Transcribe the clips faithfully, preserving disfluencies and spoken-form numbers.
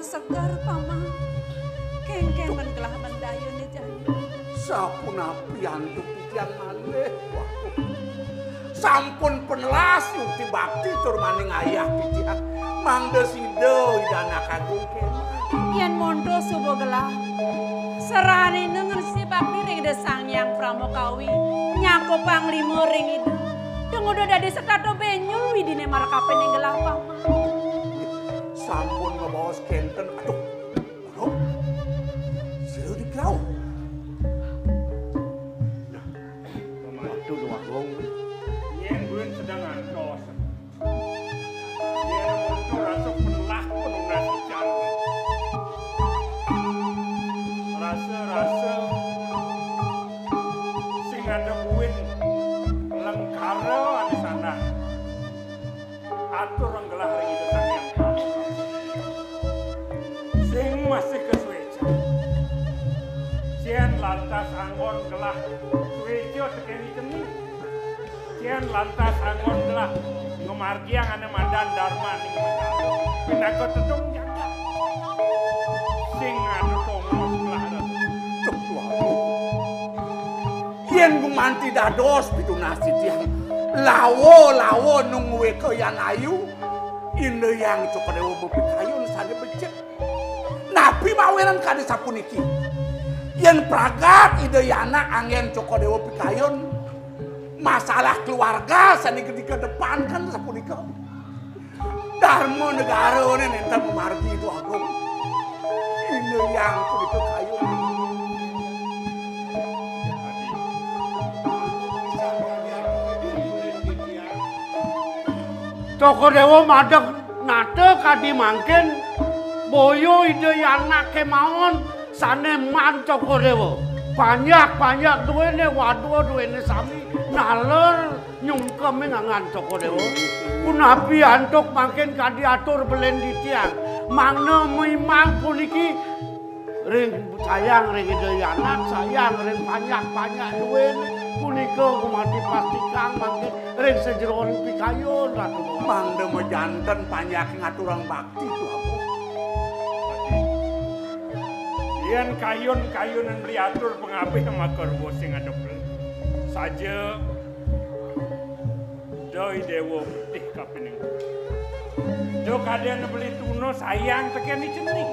Seger, Paman. Kéngkén men gelah mendayun né jani. Sapunapi antuk titiang malih? Waduh. Sampun panelas yukti bakti tur maning ayah titiang. Mangda sida Ida Anak Agung kémah. Yén monto suba gelah, saranina ngresiki bakti ring Ida Sang Hyang Pramakawi, nyakupang lima ring Ida. Dumuda dadi setata bénjul widiné marakapining gelah, Paman. Sampun ngabaos kénten. Aduh, aduh. Sira di kerauh. Nah, Paman. Waduh, Déwa Agung. Nyén buin sedeng ngantos. Yén monto rasa penelah penunas ican. Rasa-rasa sing ada buin lengkara ané sandang. Atur nggelah ring Ida Sang Hyang Pramakawi. Sing masih kasuécan. Cén lantas anggon gelah suéca tekén i cening. Cén lantas anggon gelah ngamargiang ané madan darmaning negara pinaka tedung jagat. Sing ada tongos gelah ada. Duh, waduh. Yén gumanti dados pitunas titiang, lawa-lawa nunggué kayan ayu, Ida Hyang Cokor Déwa bepikayun sané becik. Napi mawinan kadi sapuniki? Yén pragat Ida Hyang Anak anggén Cokor Déwa pikayun, masalah keluarga sané gedi kedepankan sapunika. Darma negarané nénten mamargi, Déwa Agung. Ida Hyang punika kayun. Cokor Déwa madeg nata kadi mangkin, boya Ida Hyang Anak kémaon sané maan Cokor Déwa. Panjak-panjak duéné, wadua duéné sami naler nyungkeming angan Cokor Déwa. Punapi antuk mangkin kadi atur belin titiang. Mangda mimang puniki ring sayang ring Ida Hyang Anak, sayang ring panjak-panjak duéné. Punika gumanti pastikang mangkin ring sajeroning pikayun, Ratu. Mangda majanten panjak ngaturang bakti, Déwa Agung. Yén kayun-kayunan beli atur pangabih maka rua sing ada beli. Saja Doi Déwa Getih kapining. Da kadén beli tuna sayang tekén i cening.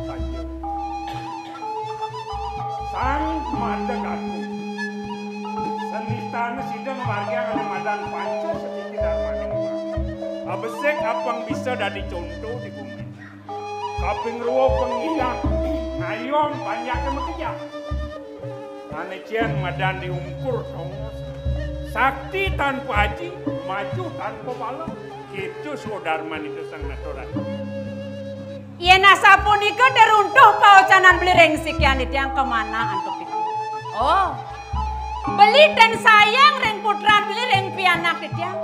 Saja. Sang Madeg Agung. Senistané sida ngamargiang ané madan panca setiti darmaning. Abesik apang bisa dadi conto di bumi. Kaping rua pang ngidang ngayom panjaké makejang. Ané cén madan diungkur tongos. Sakti tanpa aji, maju tanpa bala. Kéto swadarman Ida Sang Nata Ratu. Yén asapunika deruntuh paocanan beli ring sikian titiang, kamanah antuk titiang. Oh. Beli ten sayang ring putran beli ring pianak titiang.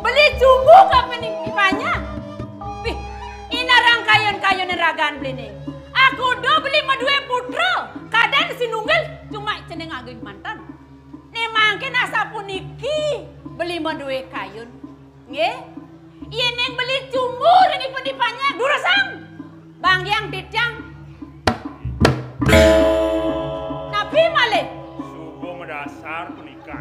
Beli cumbu kapining pipanjak. Pih, inarang kayun-kayunan ragan beliné. Akuda beli madué putra, kadén sinunggil cuma cening agih manten. Né mangkin asapuniki beli madué kayun. Nggih. Yéning beli cumbu ring ipun pipanjak, durusang. Banggiang titiang. Napi malih? Suba madasar punika.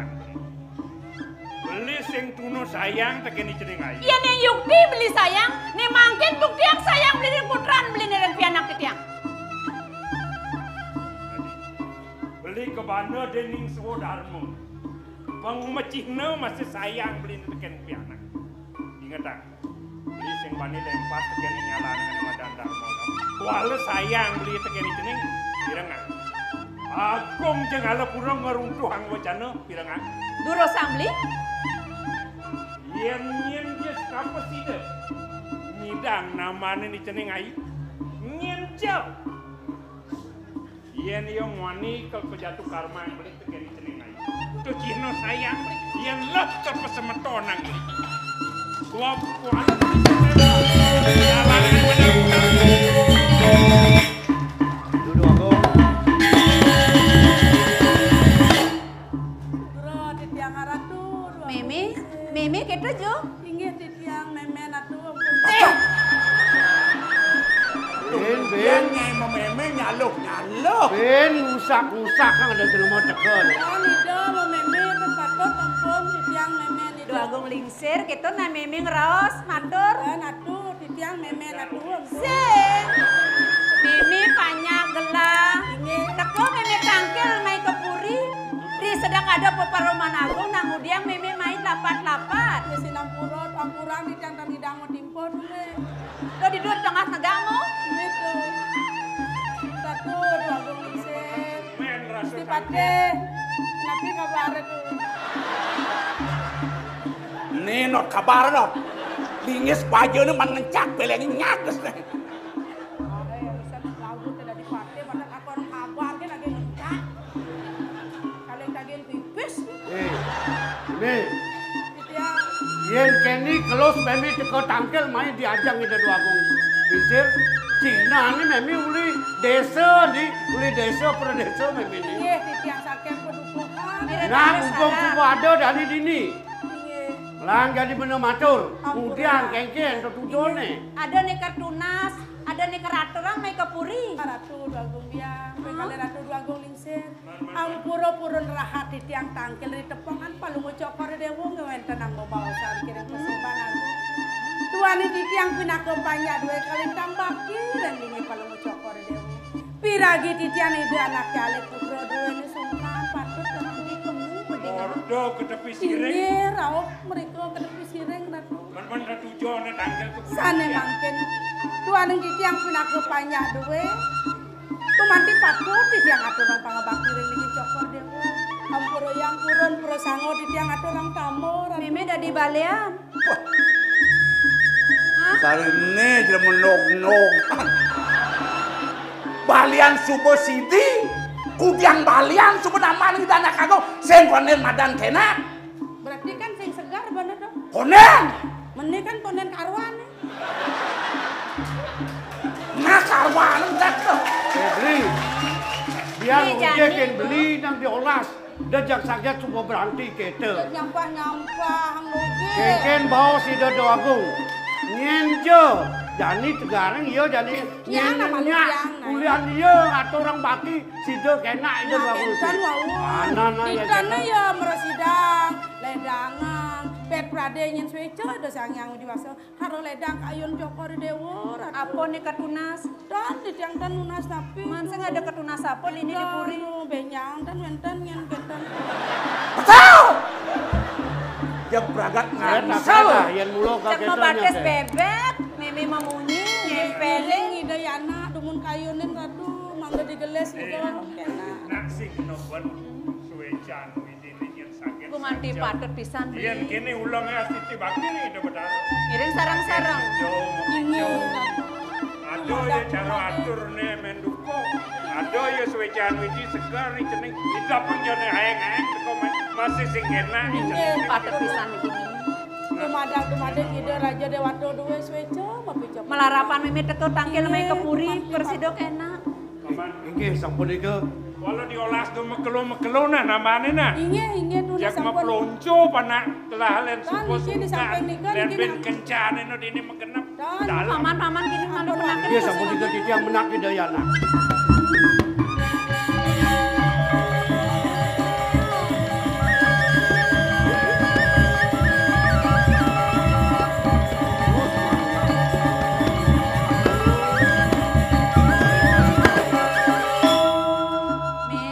Beli sing tuna sayang tekén i cening ayu. Yéning yukti beli sayang, né mangkin buktiang sayang beli ring putran beli ring pianak titiang. Beli kabanda déning swadarma. Pang macihna masih sayang beli tekén pianak. Ingetang. Beli sing bani lempat tekén nyalané madan darma. Kuala sayang beli tekén i cening, pirengang. Agung Jenggala pura ngruntuhang wacana, pirengang. Durusang beli. Yén nyén ja sekapa sida. Nyidang namané i cening ayu. Nyén ja. Yén ia muani kal pajatu karma beli tekén i cening ayu. Tu cihna sayang beli. Yén leh kapasemetonang beli. Dua kuala. Dudu Agung. Putra titiang Ratu, Dudu Agung. Mémé, mémé kéto, Jo. Inggih titiang mémé Ratu, ampun. Eh. Mémé nyaluh-nyaluh. Bén ngusak-ngusak kan ada jelema teka. Kan ida mémé itu patut ampun titiang mémé nih. Duh Agung Lingsir, kéto nah mémé ngraos matur. Kan atuh titiang mémé atuh. Sing. Mémé panjak gelah. Inggih. Teka mémé tangkil mai ka puri. Di sedak ada peparuman agung, nah ngudiang mémé mai lapat-lapat. Ya sinampura, ampurang titiang tan ngidang matimpuh tuh, Mé. Lo di dua tengah negangmu. Gitu. Satu, dua, gong, sip. Gusti Patih. Napi kabar tuh? Né, not kabar, not. Lingis baja né man ngencak, belengnya nyages né. Ada yang bisa lagu téh dadi patih, pada aku orang kabar kan lagi ngencak. Kalian kagian pipis. Eh, né. Gitu ya. Yén kéné kelus mémé teka tangkil mai diajang Ida Déwa Agung Lingsir. Cina né mémé uli désa di, uli désa pradésa mémé né. Nggih, titiang saking padukuhan. Nah, mumpung suba ada dadi dini. Nggih. Lan jadi bener matur. Ampun. Ngudiang kénkén tetujoné. Ada né ka tunas, ada né ka ratu orang mai ka puri. Ratu Déwa Agung Biang, kalih Ratu Déwa Agung Lingsir. Ampura purun rahat titiang tangkil ri tepengan Palungguh Cokor Déwa ngwéntenang bebaosan kiring pasembahan agung. Duaning titiang pinaka panjak duwé kalintang bakti ring dini Palungguh Cokor Déwa. Piragi titiang Ida anaké alit putra duwéné sungkan patut kena dikemu bedingan. Ordo ka tepi siring. Inggih, rauh mrika ka tepi siring, Ratu. Mén-mén tetujoné tangkil ka puri. Sané mangkin. Duaning titiang pinaka panjak duwé. Gumanti patut titiang aturang pangabakti ring linggih Cokor Déwa. Ampura yang purun prasangga titiang aturang tamba, Ratu. Mémé dadi balian. Wah. Hah? Sariné jelema nog-nog. Balian suba sidi, kudiang balian suba nambahan Ida Anak Agung, sing kondén madan kénak. Berarti kan sing segar bener dong. Kondén. Meni kan kondén karuan. Nah, karuan dak to. Eh, Beli. Biar Beli ujé jani. Kén Beli nang diolas. Da jag saget suba berhenti kéto. Nyampah-nyampah, Ang Logi. Kénkén baos Ida Déwa Agung. Nyén ja, jani tegarang iya jani. Nyén nyak, kulian iya aturang bakti sida kénak Ida Déwa Agung. Nah, kénten wau. Ana, ana, ya, kénten. Ya, mresidang, ledangan, pét pradé nyén suéca Ida Sang Hyang Widhi Wasa. Haro ledang kayun Cokor Déwa, Ratu. Apa né katunas? Tan, titiang tan nunas napi. Man sing ada katunas apa dini di puri? Anu, bénjang tan wénten nyén kénten. Betul! Yang bragat ngansel. Yén mula cék kakéto mabatis nyén, bébét, mémé mamunyi, nyémpéling. Ida Yana, dumun kayunin, Ratu, mangga digelis juga. Nak sing noban suécan. Gumanti patut pisan, Beli. Yén kéné ulangé astiti bakti Ida Betara. Ngiring sareng-sareng. Ada ya cara aturné mén duka. Ada ya suécan widi segar nih cening. Ida pun jane aeng-aeng teko masih sing kénak nih cening. Patut pisan, Beli. Dumadak-dumadak Ida Raja Déwata duwé suéca, mapica. Malarapan mémé teka tangkil mai ka puri, prasida kénak. Inggih, sampun nika. Walau diolas tu mekelo-mekelo nah namane nah. Inggih, inggih, tunas sampun. Jak maplonco panak telah len suka-suka, len ben kencane no dini megenep. Dalam. Paman, paman, kini malu penaken. Inggih, sampun nika titiang menak Ida Yana. Mé,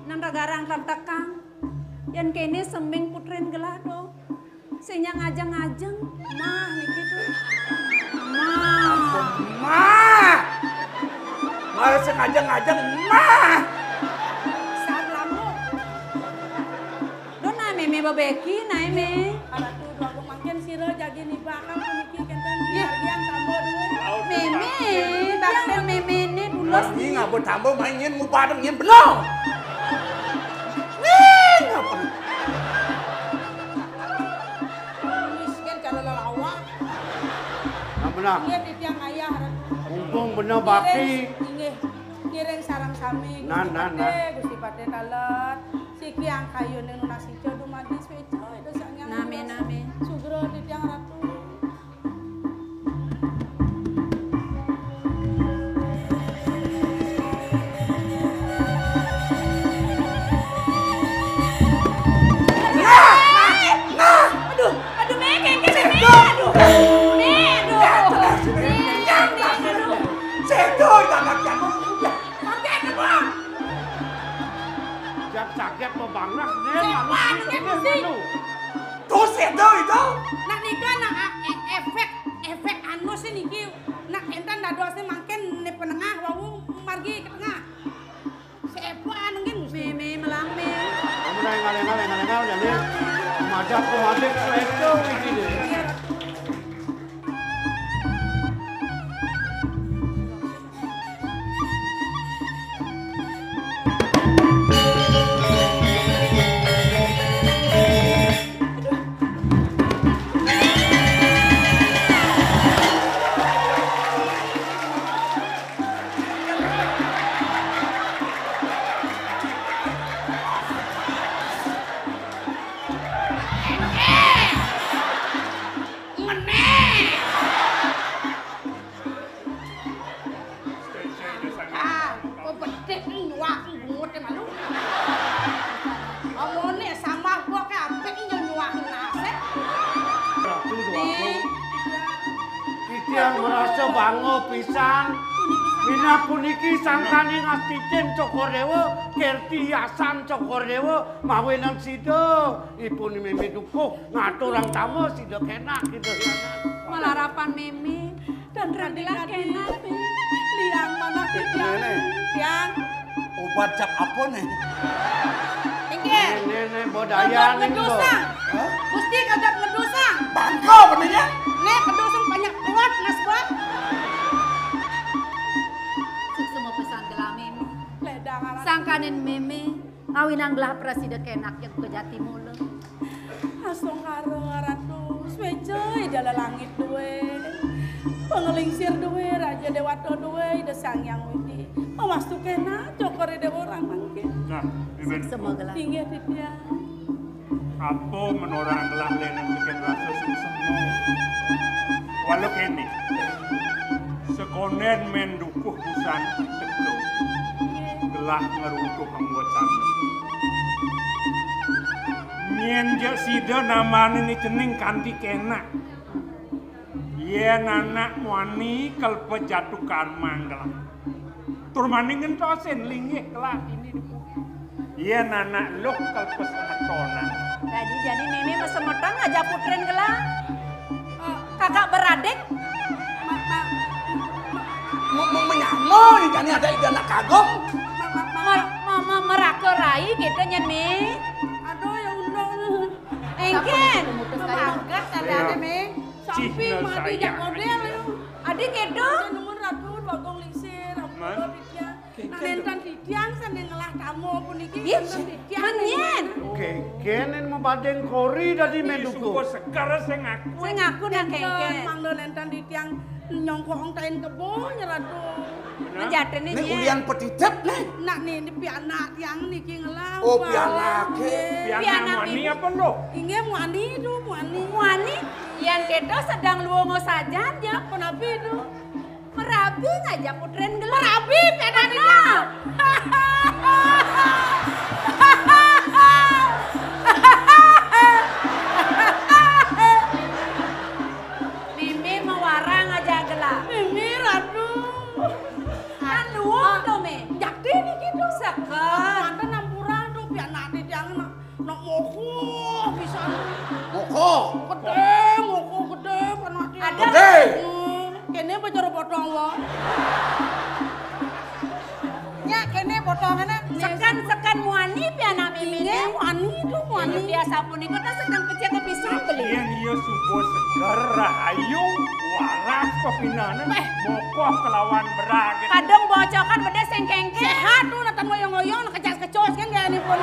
nang dagarang tantekang. Yan kéné semeng putrin gelah do. Sing nyak ngajeng-ngajeng, mah niki tuh. Mah. Mah. Malah sing ngajeng-ngajeng, mah. Saat lama. Dona mémé bebeki naé mé. Aratu dua mangkin sira jagi nibakang puniki kénten. Nggih. Margian tamba duwé. Mémé, bakten méméné dulos. Nggih, ngapa tamba main nyén ngubadeng nyén bena. Nggih, ngapa? Miskin cara lelawak. Nah, benar. Nggih, titiang ayah, Ratu. Mumpung bena bakti. Ngiring, inggih. Ngiring sareng sami. Nah, nah, nah. Gusti Patih, Gusti Patih talet. Siki angkayuning nunas ica dumadi sweca, Ida Sang Hyang Widhi Wasa. Nami, nami. Sugra titiang Ratu. Nak nika nak a-, e-, efek, efek anu sih niki. Nak enten dadosne mangkin ne penengah wau margi ke tengah. Sepuan nggih Gusti. Meme melame. Kamu nang ngaleng-ngaleng, ngaleng-ngaleng, ya, Meme. Madak, madak, itu, itu, itu. Ah, oh, bedek nyuwak bungut e malu. Omone samah gua ke apik nyuwak nasib. Ratu Nih. Titiang merasa bangga pisan. Minab puniki sangkaning astitin Cokor Dewa, kerti yasan Cokor Dewa, mawinan sida ipun meme dukuh ngaturang tama sida kenak kita hianat. Malarapan meme dan radilah kenak. Liang manah titiang. Tiang. Obat cap apa nih? Inggih. Ini, ini, bodayan ini loh. Ngedusang. Hah? Gusti kadap ngedusang. Bangga benarnya. Nih, kedusang banyak kuat, Mas Bob. Suksma pesan gelah meme. Sangkaning meme ngawinang gelah prasida kenak yang kejati mula. Asung karo Ratu, sweja ida lelangit duwe. Pangelingsir duwe, Raja Dewata duwe, Ida Sang Hyang Widi. Mawastu kenak, cokor ida orang mangkin. Nah, Mimin. Suksma gelah. Inggih, Ditya. Apa menorang gelah lenen bikin rasa suksma? Walau kene, sekonden men dukuh busan teka. Gelah ngeruntuh anggota. Nyen je sida namane ni cening kanti kenak. Yen anak muani kelpa jatuh karma gelah. Tur mani ngentosin linggih kelah ini dipu. Yen anak luh kelpa semetonan. Dadi jani meme mesemeton ngajak putrin gelah. Kakak beradik. Mau, mau menyama nih, jani ada ida anak kagum. Mer-, me-, me-, meraka rai kita nyen, Me. Aduh, ya Allah. Engken. Mangkat ada, ada, Me. Sampi mati jak model, ya. Adi kedo. Nemun Ratu Bagong Lingsir, Ratu Bidya. Nah, nenten titiang sane ngelah tamu puniki, nenten titiang. Menyen. Oke, kenen mabadeng kori dadi menduko. Suka segar sing aku. Sing aku nak kengken. Mangda nenten titiang nyongkong tain kebo, Ratu. Menjatene nih. Nek ulian petitep nih. Nak nih, ini pianak tiang niki ngelah. Oh, pianak. Pianak muani apa, Nduk? Inggih, muani itu, muani. Muani? Yang kedo sedang luongo sajan, ya. Penapi itu? Merabi ngajak putrin gelah. Merabi, penannya. Mimi mewarang aja gelah. Mimi, aduh. Kan luwung to, Mi. Jakti niki to. Seken. Manten ampura to, pianak titiang nak. Nak mokoh pisan. Mokoh. Gedé, mokoh gedé, panak titiang. Ada. Gedé. Hmm, kene bajar potong, wa. Nya kene potongane. Seken, seken muani pianak Mimi. Inggih, muani to, muani. Biasa punika ta sedeng pecik pisan beli. Yen iya suba seger, rahayu, waras pepinane, mokoh kelawan berage. Kadung bocokan bedé sing kengken. Sehat to, nenten ngoyong-ngoyong, kecas-kecos kan gaya nipun.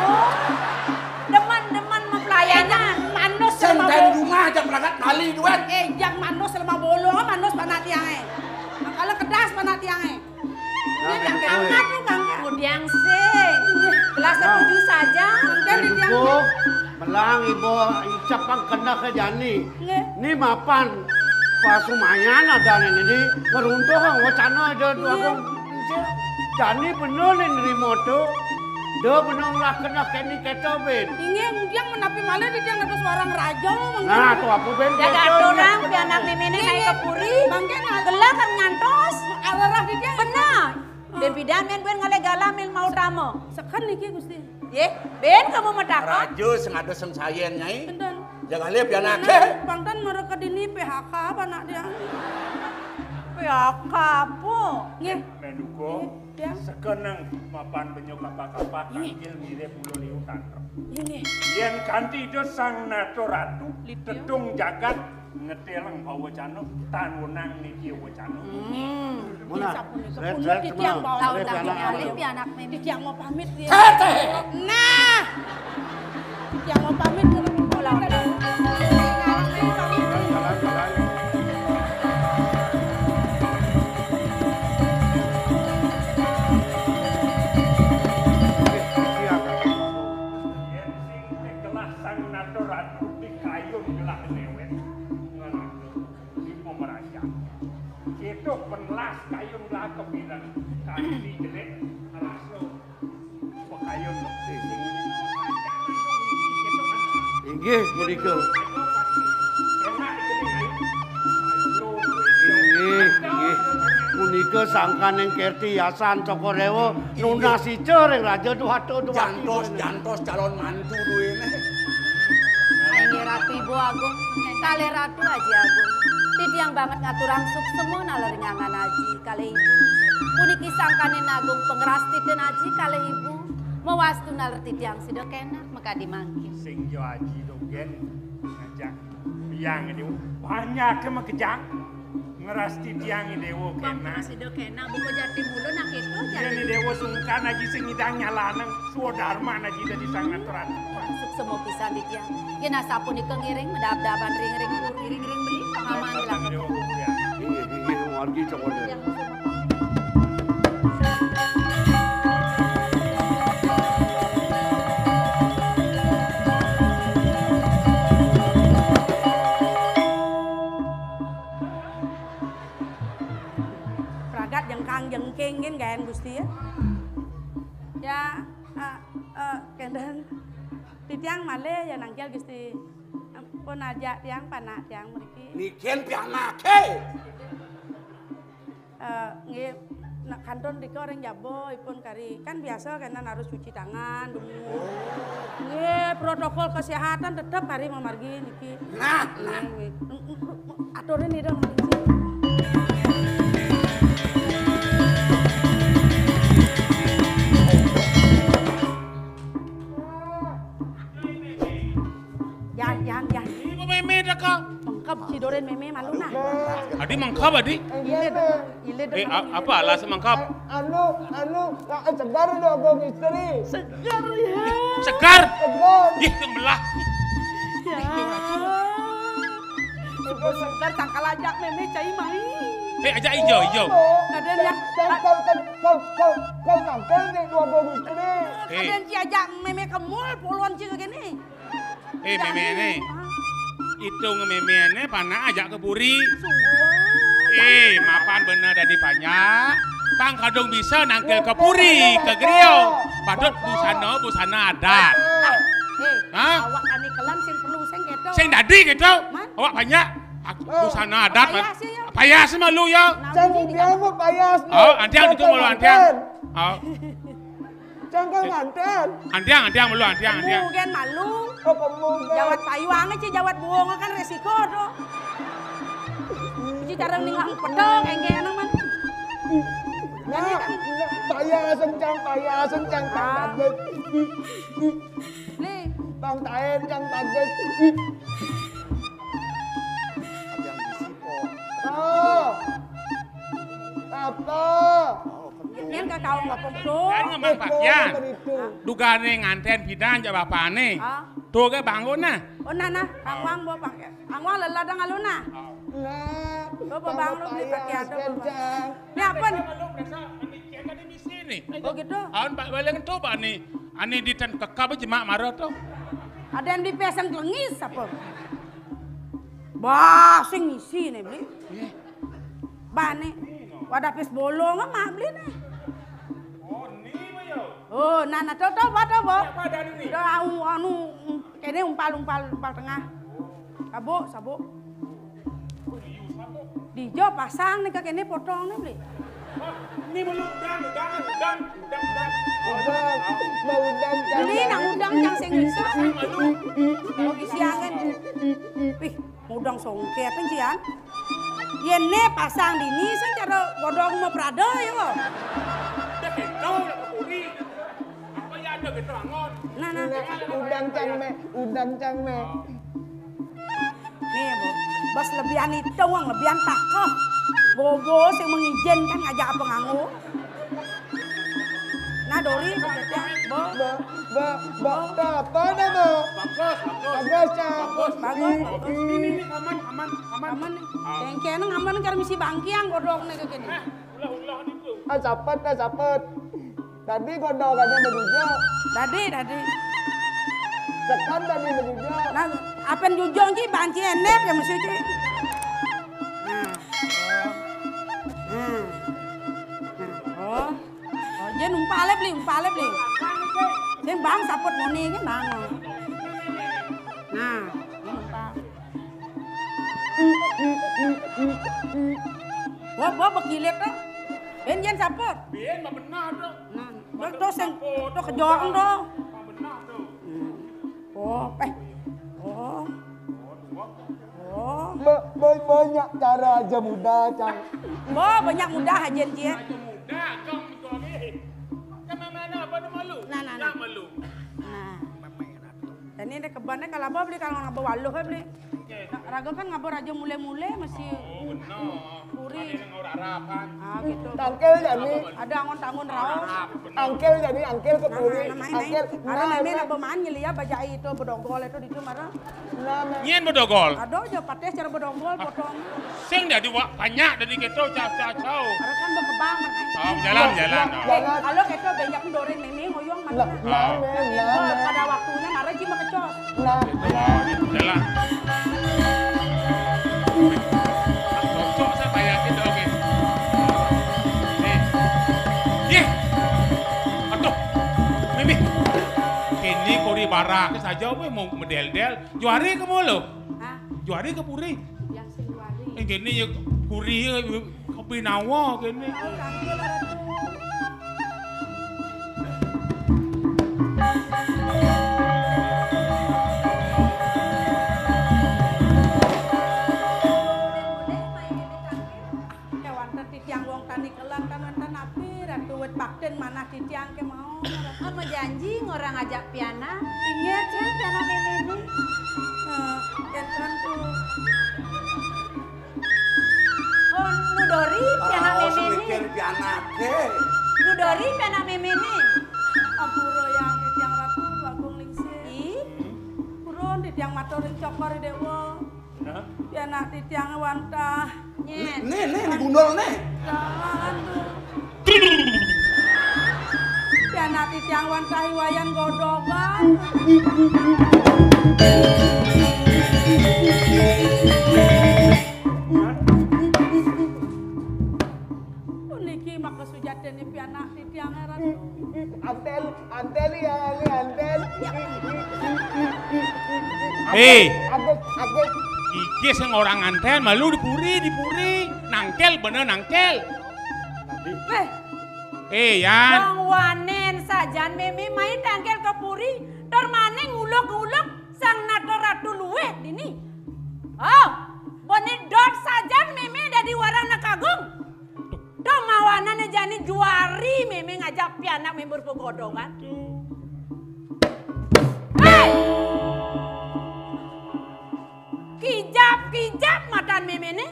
Demen-demen mapelayanan. Manus sing lemah ten bol-, rumah aja berangkat mali duet. Eh, jang manus lemah bolong, manus panak tiange. Mangkala kedas panak tiange. Nah, ini yang betul. Angkat tuh, angkat. Udiang sing. Gelah setuju saja. Mangga didiang. Bedukuh, melang ibu icap pang kena ke jani. Nggih. Ni mapan pasumayan ada nih, ini ngeruntuh kang wacana ada dua kang. Jani bener nih nerima tuh. Dia bener ngelah kena keni keto, Ben. Inggih, mungkin menapi malih di tiang atas warang raja, mungkin. Nah, tuh apa, Ben? Jaga keto, aturang, Ben. Pianak Mimine naik ke puri. Mangke, nah. Gelah kan ngantos. Arah di tiang. Bener. Ben pidan men ben ngalih galah men mau tama. Seken niki, Gusti. Nggih, ben kamu matakon. Raja sing ada sing sayen, Nyai. Enten. Jagané pianaké. Nah, pang tan mereka dini P H K apa nak dia? P H K apa? Nggih. Menduga. Nggih, Tiang. Sekeneng mapan banyu kapah-kapah. Nggih. Tangkil mirip ula liu tantrem. Nggih, nggih. Yén kanthi ida Sang Nata Ratu, Lidya. Tetung jagat ngeteleng pawacana, tan wenang niki wacana. Hmm. Muna, sapunika, sret, punut sret, titiang semua. Bau. Taun sret, tangkil anak. Alih pianak mémé. Titiang mau pamit ya. Sret, eh. Nah. Titiang mau pamit. Jalan, jalan. Yén sing kelah Sang Nata Ratu di kayun gelah newet. Ngalangkung. Di pemerayan. Kita penelas kayun lah kebilang. Kami jelek, rasa pekayun. Inggih, punika. Inggih, inggih. Punika sangkaning kerti yasan Cokor Dewa, nunas ica ring Raja Duwata Duwati. Jantos, jantos calon mantu duwene. Inggih Ratu Ibu Agung, kalih Ratu Aji Agung. Titiang banget ngaturang suksema naler nyangan Aji kalih Ibu. Puniki sangkaning agung pangrastiten Aji kalih Ibu. Mawastu naler titiang sida kenak makadi mangkin. Sing ja Aji dogen ngajak Hyang Dewa. Banyak makejang. Ngrasti tiang Dewa kena. Sida kena buka jati mula nak itu. Iya jati. Ni Dewa sungkan aja sing ngidang nyalanang swadarman aja dadi Sang Nata Ratu. Suksema pisan di tiang. Yen asapunika ngiring medab-daban ring-ring puri. Ring-ring beli. Paman. Sang Dewa Puri. Inggih, inggih, margi coba. Pragat jengkang jengking gin gaen Gusti ya. Ya, eh, eh, kenten. Titiang malih ya nangkil Gusti. Ampun ajak tiang panak tiang mriki. Niken pianake. Eh, nggih, nak kantun rika ring jaba ipun kari. Kan biasa kenten harus cuci tangan, dungu. Nggih, protokol kesehatan tetep kari mamargi niki. Nah, nah. Nggih, nggih. Aturin nih dong. Yan, yan, yan. Ini mémé teka. Mengkeb cidorin mémé malu nah. Adi mengkeb, Adi? Ilid, ilid. Eh, a-, apa alas mengkeb? Anu, anu, nak segar dong, Agung Istri. Segar ya. Segar? Segar. Ih, yang belah. Ya. Segar tangkal ajak mémé cai mai. Eh, ajak ijo, ijo. Ada yang cangkal kan, kau, kau, kau tangkal nih dua Agung Istri. Eh. Ada yang ci ajak mémé ke mall, puluhan ci gini. Eh, méméné. Itung méméné panak ajak ke puri. Eh, mapan bener dadi panjak. Pang kadung bisa nangkil ke puri, ke griya. Patut busana, busana adat. Eh, hah? Awak kani kelan sing perlu sing keto. Sing dadi keto. Man? Awak panjak. Busana adat, man. Payas sih, ya. Payas malu, ya. Nah, cang ini dia mau payas. Oh, antiang itu malu, antiang. Oh. Cangkang nganten. Antiang, antiang malu, antiang, antiang. Kemu gen malu. Oh, kemu gen. Jawat payuang aja, jawat buang kan resiko tuh. Ci cara ningang pedang, enggak enak man. Nah, nah, payah sencang, payah sencang, Bang Bagus. Nih. Bang Taen, Bang Bagus. Yang bisi, Po. Oh. Apa? Yen ka kaum ngopong to. Kan ngomong pakaian. Dugane nganten pidan jak bapane. Ah. To ge bangun nah. Oh, nah, nah, angwang bo pakai. Angwang lelah dang alun nah. Nah. Bo, bo, bang lu beli pakaian to, bo, bang. Ini apa nih? Oh, gitu. Aun balik to, Pak, nih. Ane di ten kekab jemak marah to. Ada yang dipesang kelengis apa? Bah, sing isi nih, beli. Bane. Wadah pis bolong mak beli nih. Oh, ni mah ya. Oh, nah, nah, to, to, apa to, Bo? Apa ada ni? Udah, anu, anu, kene umpal, umpal, umpal tengah. Sabuk, sabuk. Dijo pasang nih ke kene potong nih beli. Ini mau udang, udang, udang, udang, udang. Udang, mau udang, Cang. Ini nak udang, Cang, sing iso. Mau isiangan. Wih, udang songke apa, Cian? Yén né pasang dini, sing cara godhong mau prada ya, kok. Udah gitu, udah kepuri. Apa ya ada gitu, angon? Nah, nah. Nah, udang, Cang, mé. Udang, Cang, mé. Nih, Bu. Bos lebihan itu, wong lebihan takeh. Bobo sing mengizinkan ngajak apa nganggo. Nah, Dori, Bu, Bo. Bo, Bo, Bo, apa nama? Bagus, bagus. Bagus, Cang. Bagus, bagus. Ini, ini, aman, aman, aman. Aman nih. Kengkene aman karo misi bangkiang godhongne kene. Nah, ulah-ulah niku. Ah, sapet, ah, sapet. Tadi godhongane menuju. Tadi, tadi. Sekan tadi menuju. Nah, apen jujung ki banci enep ya mesti ki. Nah. Nah. Nah, oh. Oh, dia numpale beli, numpale beli. Sing bang saput muni ki bang. Nah, numpal. Wah, wah, begilit, eh. Ben yen saput. Biyen mah benar, Dok. Nah, terus sing to kejorong to. Mah benar, Dok. Oh, eh. Oh. Oh. Ba-, ba-, banyak cara aja mudah, Cang. Oh, banyak mudah aja, Cing. Aja mudah, Kang, itu lagi. Kan mana apa nama lu? Nah, nah, nah. Nama lu. Nah. Jani né kebane kalaba beli, kalau ngaba waluh beli. Oke. Nah, raga kan ngaba raja mule-mule masih. Oh, bener. Puri. Ada yang ora harapan. Ah, gitu. Tangkel jani. Ada angon-tangon raos. Angkel jani, angkel ke puri. Nah, nah, nah, angkel. Ada nah, meme nah. Nak bemain nyeli ya, bajai itu bedogol itu di itu marah. Nah, nah. Nyén bedogol? Ada aja pateh cara bedogol potong. Sing dadi wa-, banyak dadi gitu, cau, cau, cau. Ada kan berkembang, Mas. Oh, jalan, jalan. Jalan. Kalau gitu banyak dorin meme ngoyong mana. Nah, nah, nah, nah. Pada waktunya marah sih makecos. Nah, nah. Jalan. Cocok saya bayangin, oke. Nih. Yeh. Aduh. Mimi. Kini kori barak saja, weh, mau medel-del. Juari ke mulu? Hah? Juari ke puri? Yang sing juari. Eh, kene ya puri ya, kopi nawa kene. Oh, kanggo lah, Ratu. Kewanten titiang wong tani kelan kan wonten api, Ratu wit bakten manah titiang kemawon. Ama janji ngorang ajak pianak. Inggih, Cen, pianak méméné. Eh, kénten, Bu. Oh, nudori pianak méméné. Oh, semikir pianaké. Nudori pianak méméné. Ampura yang titiang Ratu Agung Lingsir. Ih. Purun titiang matur ring Cokor I Déwa. Nah. Pianak titiang wantah. Nyén. Nih, nih, digundul nih. Jangan, Bu. Pianak titiang wantah I Wayan godhogan. Puniki maka sujatiné pianak titiang, Ratu. Antel, antel ya, ini antel. Eh. Agus, agus. Iki sing ora ngantel, malu di puri, di puri. Nangkel, bener nangkel. Wéh. Eh, Yan. Wong wanén sajan mémé mai tangkel ke puri, tur maning nguluk-nguluk sang nata ratu luwih dini. Oh, bone dot sajan mémé dadi warang nekagung. Duh, mawanane jani juari mémé ngajak pianak mé berupa godhongan. Hei! Kijap-kijap matan méméné.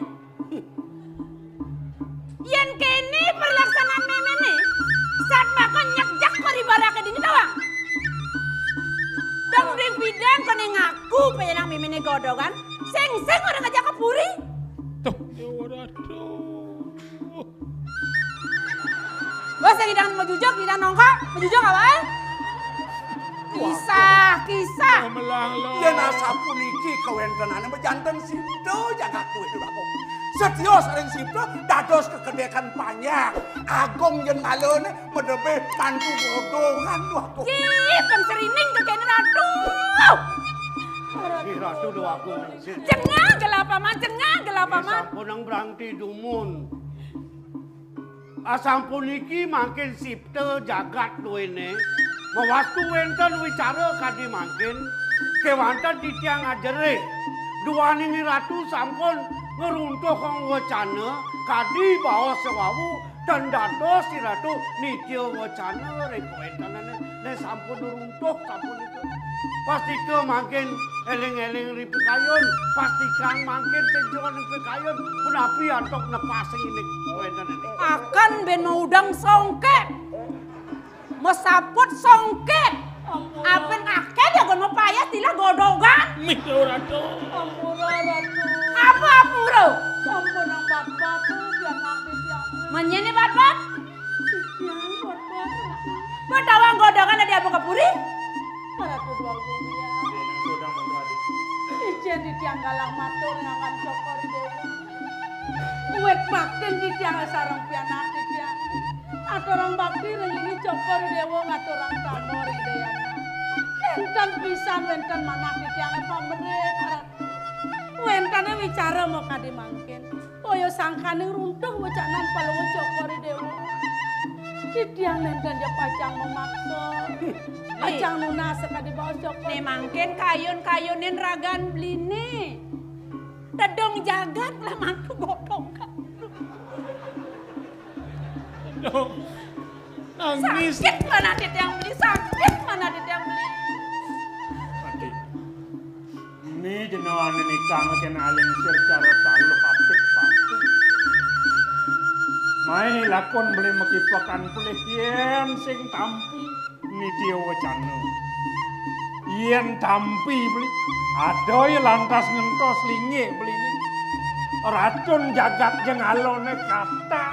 Yén kéné perlaksanaan méméné, satmaka nyekjek paribaraké dini tawang. Dong ding bidang koné ngaku pianak méméné godhogan, sing-sing ora ngajak ke puri. Tuh, ya waduh. Wah, sing ngidang majujuk, ngidang nongko, majujuk apa, eh? Kisah, kisah. Melang lo. Yén asapuniki kawéntenané majanten sipta jagat kuwi lho, Kakung. Setya saring sipta dados kekedékan panjang. Agung yén malané medebé mantu godhongan, lho, Kakung. Ih, pengserining kekéné Ratu. Si Ratu lho, Agung. Jengah gelap aman, jengah gelap aman. Sampun nang branti dumun. Asampun niki mangkin sipta jagat duene, mawastu wenten wicara kadi mangkin, kewanten titiang ajerih, duaning Ratu sampun ngruntuhang wecana kadi baos sewawu, ten dados Ratu nitya wecana ring kawentenane, ne sampun runtuh sampun. Pastika mangkin eling-eling ring pikayun, pastika mangkin seja ring pikayun, punapi antuk nepasing indik wenten ini. Akan ben maudeng songket. Masaput songket. Ampun. Aben akeh jagon mapayas tilah godogan. Mih, Ratu. Ampura, Ratu. Apa ampura? Ampun, nang bat-bat, biar nanti biar. Menyene bat-bat? Titiang bat-bat, Ratu. Betawang godogan adi apa ka puri? Ratu Dwagung ya. Icen titiang galang matur ngakan Cokor I Dewa. Wit baktin titiang sareng pianak titiang. Aturang bakti ring inggih Cokor I Dewa ngaturang tamba ring Dayana. Enten pisan wenten manah titiang pamerit, Ratu. Wentene wicara makadi mangkin. Kaya sangkaning runtuh wecanan Palungguh Cokor I Dewa. Titiang nenten ja pacang mamaksa. Li. Pacang nunas sakadi baos Cokor. Ne mangkin kayun-kayunin ragan beline. Tedung jagat lah mantu godhong. Aduh. Nangis. Sakit manah titiang beli, sakit manah titiang beli. Adi. Ni jenawane nikang kena alingsir cara taluh apit batu. Mai lakon beli makipekan pelih yen sing tampi nitya wacana. Yen tampi beli, ada ya lantas ngentos linggih beli ni. Racun jagat jengalone kata.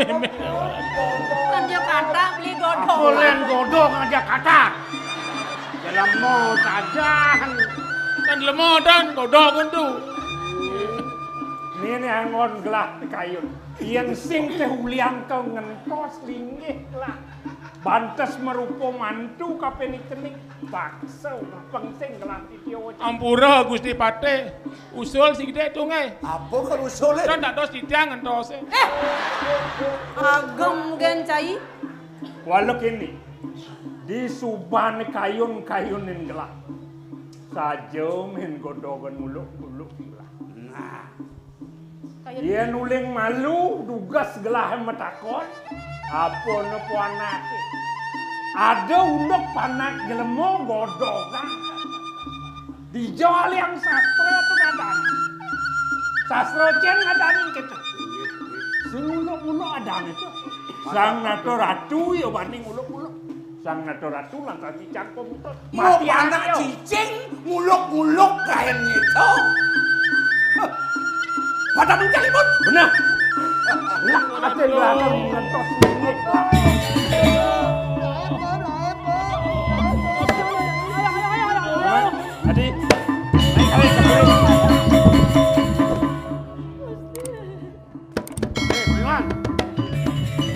Mémé. Kan dia kata beli godhong. Apa len godhong aja kata. Dalam mau sajan. Kan lemo dan godhong tu. Ini anggon gelah kayun. Yen sing teh ulian kau ngentos linggih lah. Bantes merupa mantu kapenik-kenik. Paksa pengsing gelah titiyo. Ampura Gusti Patih. Usul sing gedé tungai. Apa kan usule? Kan dados titiang ngentose. Eh! Agem gen cai. Walau kini, di suban kayun-kayunin gelah. Saja main godogan uluk-uluk gelah. Nah. Yen uling malu, dugas gelah matakon, apa ne puanake? Ada unduk panak jelema godogan. Dija aliang sastra tu ngadan. Sastra cen ngadanin kita. Sing uluk-uluk adan itu. Sang nata ratu ya banding uluk-uluk. Sang nata ratu lantas cicang komputer. Mau mati anak aja. Cicing, nguluk-nguluk kain gitu. Pada mencalibut. Benar. Lah, ada yang belakang ngentos minggit. Adi. Eh, Buyuan.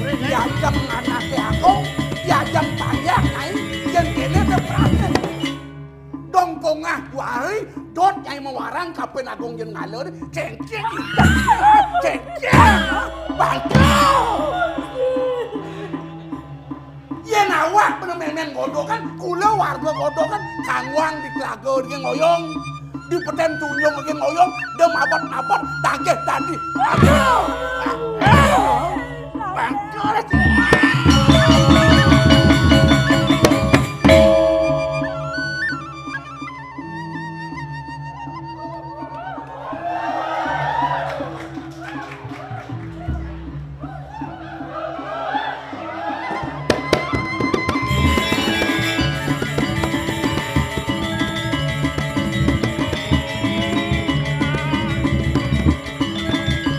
Diajak anake agung, diajak payah, Nyai, yen kene te prane. Dong pongah juari, dot Nyai mawarang kapen agung yen ngalor, cengkeh, cengkeh, bangkau. Yen awak bener memen godokan, kula warga godokan, kangwang di telaga di ngoyong, di peten tunjung di ngoyong, dem abot-abot, dageh dadi. Aduh! Bangkal.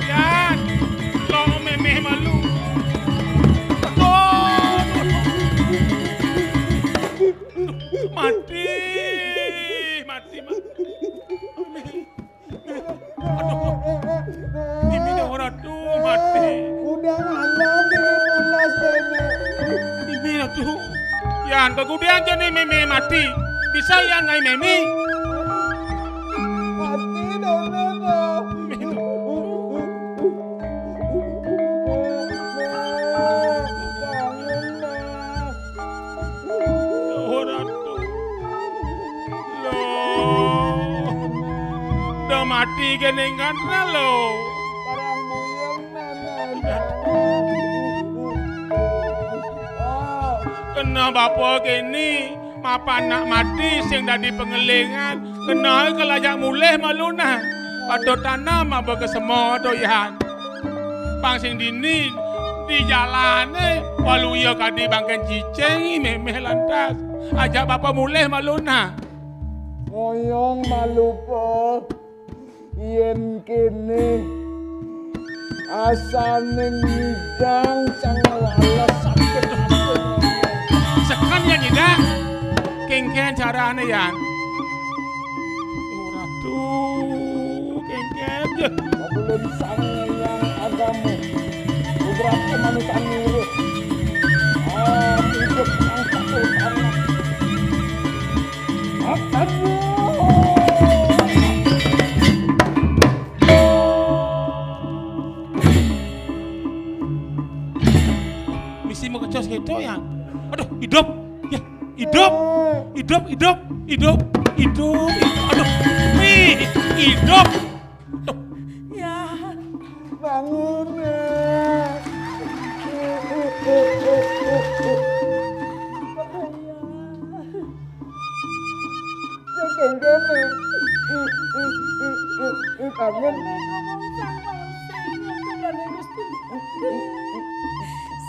Yan, lo mémé malu. Aduh. Mati, mati, mati. Aduh. Mimine ora tuh mati. Udah malam ini pulas, Nenek. Mimi atuh. Yan, kegudian jani mimi mati. Bisa yan ngai mimi. Mati, Nenek, dah. Mimi. Ati kene ngana lo. Barang buyung nana. Oh. Kena bapa kene, mapan nak mati sing dadi pengelingan. Kena ke lajak mulih malu nah. Patut tanam apa ke sema doyan. Pang sing dini di jalane, walu iya kadi bangken cicing, memeh lantas. Ajak bapa mulih malu nah. Ngoyong malu, Po. Yen kene asane ngidang cang wales sakit ati. Sekan ya nyidang. Kengken carane, Yan. Ora tuh, kengken ya. Belum sang yang agama. Beberapa manusia mirip. Ah, hidup yang satu tanah. Aduh. Misi mekecos gitu ya. Aduh, hidup. Ya, hidup. Hidup, hidup, hidup, hidup. Aduh, wih, hidup. Aduh. Ya. Bangun, ya. Sing kene. Kangen. Ngomong sang pausing, ngomong kene Gusti.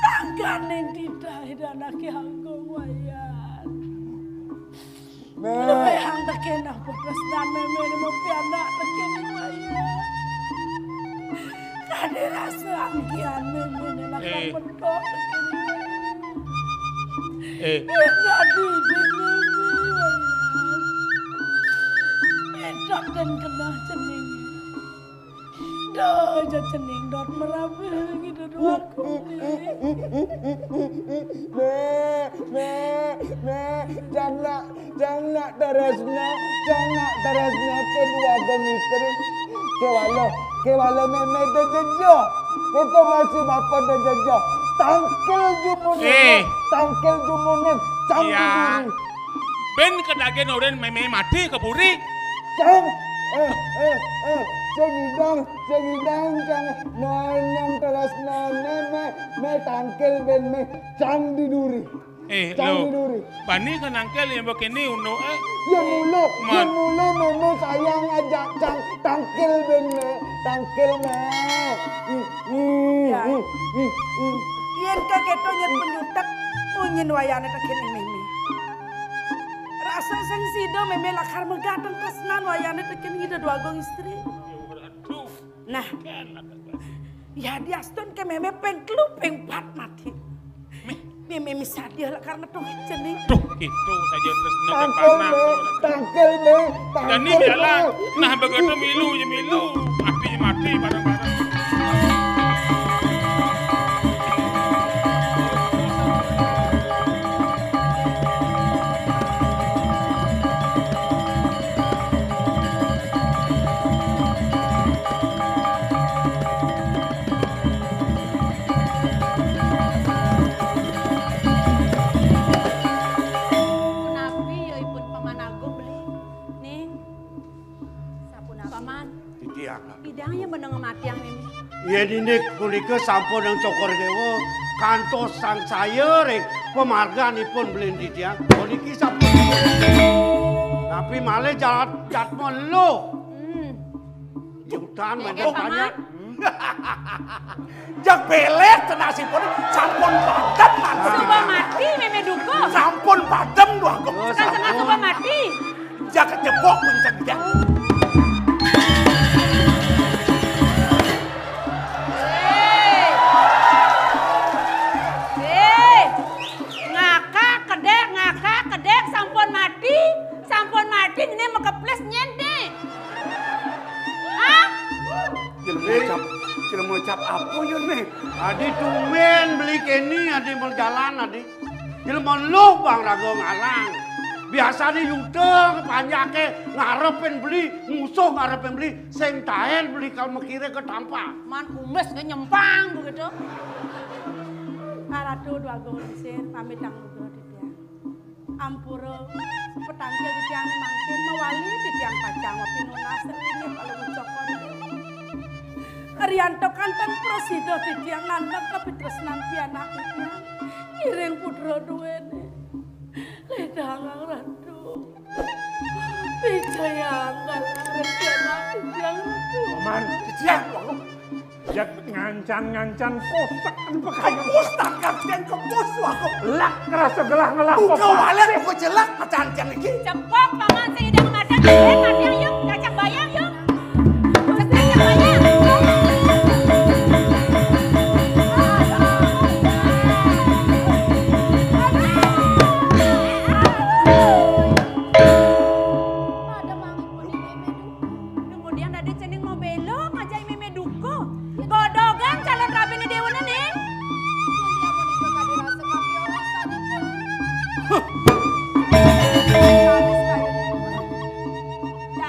Sangkane didahe anake anggo wayan. Nek. Luwih ang tekene apa tresnane mene mau pianak tekene wayan. Kade rasa anggiane mene lakon Eh. Mentok tekene wayan. Eh. Dadi dene wayan. Mentok dan kena cening. Duh, aja cening dot merabe gitu doang. Nek, nek, nek, jangan Jang nak terasna, jang nak terasna kedua ageng istri. Kewala, kewala meme de jejo. Kita masih bapa de jejo. Tangkil jumunin, Eh. tangkil jumunin. Cang Iya. diduri. Ben kedage noren meme mati ke puri. Cang, eh, eh, eh. Sing idang, sing idang, cang. Nonong terasna meme, me tangkil ben me. Cang diduri. Eh, Cang lo, diduri. Bani ke nangkil yang begini uno, eh. Ya mulu, Ma- ya mulu meme sayang aja cang tangkil ben me, tangkil me. Ih, ih, Ya. ih, ih, ih. Yen kageto nyet penyutek, munyin wayane tekene meme. Rasa sing sida meme lakar megateng tresnan wayane tekene ngida dua ageng istri. Nah, ya diastun ke meme ping telu ping pat mati. Meme misadia lah karena tuh jening. Duh, gitu saja terus nang Tangkil panah. me, tangkil me, Dan ini tangkil biarlah, me. Nah begitu milu ya milu, mati mati bareng-bareng. Punapi ya ipun Paman Agung beli? Ning, sapunapi? Paman. Titiang. Idang ya meneng matiang ini. Yen indik punika sampun ing Cokor Dewa kantos sangsaya ring pamarganipun beli titiang. Puniki sampun. Tapi malih jalat jatma lho. Hmm. Yutan Nggih, banyak Paman. banyak. Jak belek tenasipun sampun padem mati. Suba mati meme duka. Sampun padem dua. Kan sengaja suba mati. Jak kejebok pun sedia. Eh. Eh. Ngakak kedek, ngakak kedek, sampun mati, sampun mati, ini mekeples nyente. Hah? Jelema ngucap, jelema ngucap apa ya, Ning? Adi tumben beli keni, adi berjalan, adi. Jelema lu bang raga ngalang. Biasane yuta panjake ngarepin beli, musuh ngarepin beli, sing taen beli kalau mekire ke tampak. Man kumis ke nyempang begitu. Karatu dua gong sir, pamit yang Ampura, petangkil titiang mangkin mawali titiang pacang mapinunas ring Palungguh Cokor. Riantuk kanten prasida titiang nandhak kapitresnan pianak titiang. Ngiring putra duéné. Lédangang Ratu. Wijayang ngarep pianak titiang Ratu. Paman, titiang, Wagung. Jat ngancan-ngancan kosak kan pekayu. Kebus tangkap dan kebus, Wagung. Lak rasa gelah ngelah. Buka walet, buka jelak, macan tiang iki. Cepok, paman, sing idang macan, eh, macan, yuk, cacang bayang, yuk. Cacang bayang. Ada mangi pun di mémé duka. Kemudian dadi cening mau belok aja mémé duka. Godogan calon rabiné déwané ning. Yén dia mau dibuka di rasa kaki orang sadipun.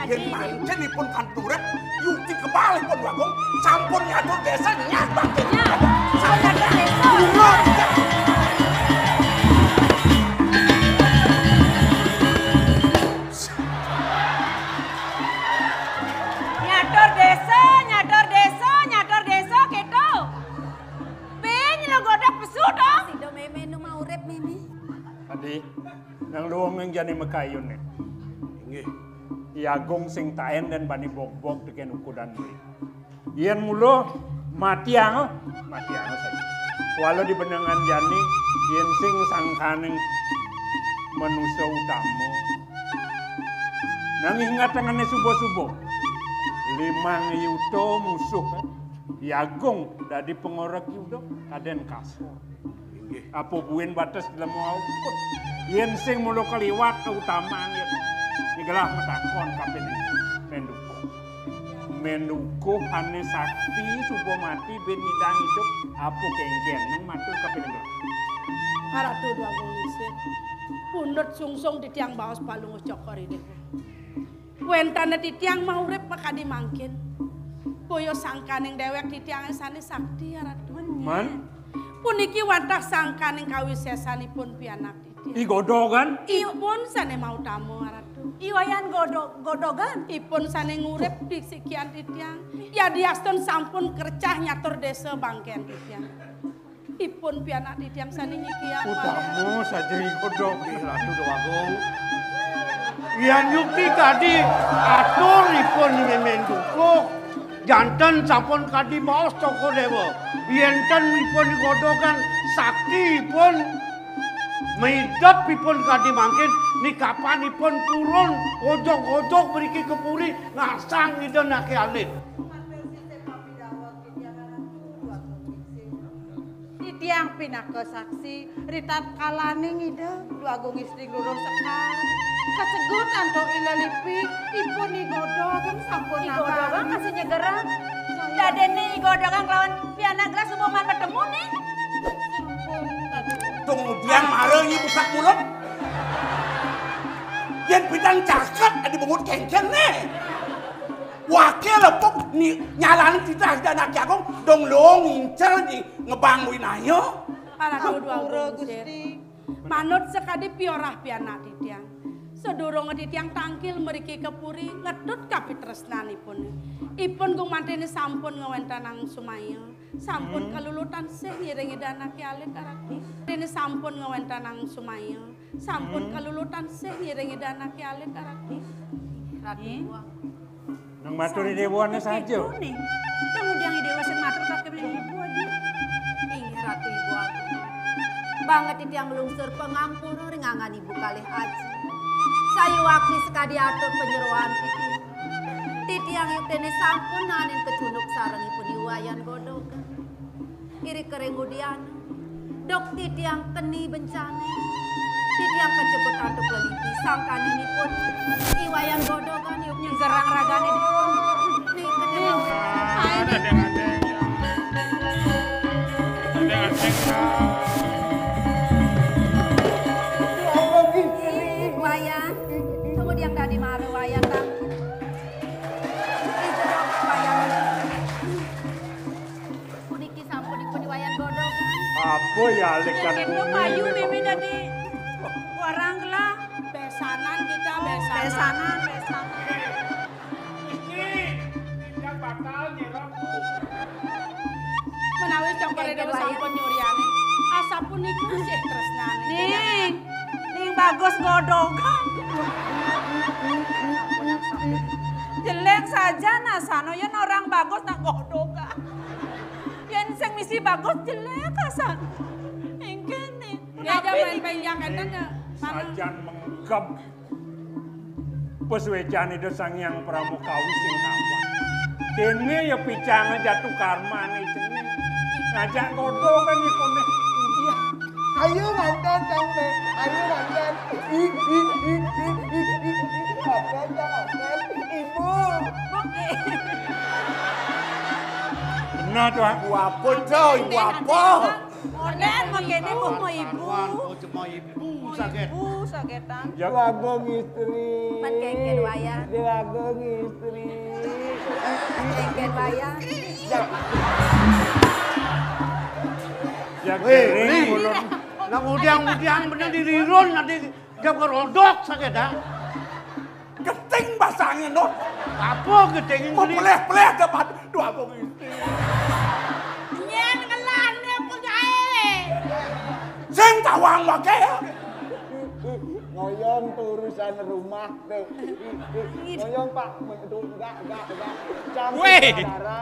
Yén pancén ipun kan turut, yukti kebalipun Wagung, sampun nyatur désa nyat bakti. Nyat. Sampun nyatur désa. Turut. Nyatur désa, nyatur désa, nyatur désa, kéto. Pin lo godhog pesu to. Sida mémé nu maurip mémé. Adi, nang luung ning jani makayun né. Inggih. I Agung sing taén dan bani bogbog tekén ukudan beli. Yén mula matiang, matiang saja. Walau di benengan jani, yén sing sangkaning manusa utama. Nang ingat tangané suba-suba. Limang yuta musuh, eh. I Agung dadi pangorek yuda, kadén kasar. Inggih. Apa buin bates lemu aukut. Yén sing mula kaliwat kautamaan yén. Ni gelah matakon kapin méndukuh. Méndukuh ané sakti suba mati bin ngidang idup. Apa kéngkén nang matur kapin gelah. Aratu Dwagung Lingsir. Pundut sungsung titiang baos Palungguh Cokor ini. Wénten titiang maurip makadi mangkin. Boya sangkaning déwék titiang sané sakti, Ratu. Man? Puniki wantah sangkaning kawisésanipun pianak titiang. I Godogan? Ipun sané mautama, Ratu. I Wayan Godo-, Godogan? Ipun sané ngurip di sikian titiang. Yadiastun sampun kercah nyatur désa bangkén titiang. Ipun pianak titiang sané nyikiang. Utama saja i Godog. Nggih, Ratu Déwagung. Yan yukti kadi atur ipun mémé dukuh, janten sampun kadi baos Cokor Déwa. Yén ten ipun i Godogan sakti ipun maidep ipun kadi mangkin, nikapan ipun purun ojog-ojog mriki ka puri ngarsang Ida Anaké Alit. Titiang pinaka saksi, ritatkalaning Ida Dwagung Istri Ngluruh Sekar, kasegut antuk Ila Lipi, ipun i Godogan sampun. I Godogan masih nyegerang. Dadéné i Godogan kelawan pianak gelah suba maan matemu nih. Sampun, Ratu. Kemudian mara nyi buka mulut. Yén pidan caket adi bungut kéngkén nih. Wakil lepuk ni nyalaning titah Ida Anaké Agung, dong luung ngincer di ngebang winaya. Aratu Dwagung Gusti. Manut sakadi piorah pianak titiang. Sadurunga titiang tangkil mriki ka puri, ngetut kapitresnanipun. Ipun gumantiné sampun ngawéntenang sumaya. Sampun kalulutan sih ngiring Ida Anaké Alit, Aratu. Dene sampun ngawéntenang sumaya. Sampun kalulutan sih ngiring Ida Anaké Alit, Ratu. Ratu. Nang maturi déwané saja. Kemudian Déwa sing matur kakemé ibu aja. Inggih, Ratu Ibu Agung. Banget titiang nglungsur pangampura ring anggan ibu kalih aji. Sayuwakti sakadi atur panyeroan titiang. Titiang yuktiné sampun naenin kacunduk sareng ipun I Wayan Godogan. Irika ring udiana, duk titiang keni bencana. Titiang kacebut antuk lelipi sangkaning ipun I Wayan Godogan yuk nyenggerang ragané dipun. Nika dene. Adeng, adeng, ya. Adeng, adeng, ya. Ih, Wayan. Kemudian tadi mara Wayan tangkil. Ih, jeruk Wayan. Puniki sampun dipun I Wayan Godogan. Apa ya, alit kan? Yén kéto bumi payu mémé dadi warang gelah. Kita besanan. Besanan, besanan. Gusti, kita bakal nyerang. Menawi cangkere dewe sampun nyuriane. Asapunika sih tresnane. Ning, ning bagus godogan. Jelek saja nasano, yen orang bagus nak godogan. Yen sing misi bagus jelek asan. Engkene. Dia aja main penjak enten ya. Sajan menggeb. Pesuecan Ida Sang Hyang Pramukawi sing tawang. Dene ya picang jatuh karmane dene. Ngajak godogan iku ne. Iya. Ayo mantan sampe. Ayo mantan. Ih, ih, ih, ih, ih, ih, ih. Mantan, mantan. Ibu. Benar tuh, ah. Ibu apa, Cok? Ibu apa? Orden mangkene, Bu, mau ibu. Mau ibu saget. Ibu sagetan. Jagung istri. Pan kengken wayah. Jagung istri. Kengken wayah. Ya, weh, kering, Ri. Ulun. Nang udiang-udiang bener dirirun nanti dia kerodok saget, dah. Geting basange, Dot. Apa geting ini? Peleh-peleh dapat dua bungis. Nyen ngelane apa gae? Sing tawang wake. Ngoyong tuh urusan rumah tuh. Ngoyong, Pak, tuh enggak, enggak, enggak. Campur. Weh. Sutradara.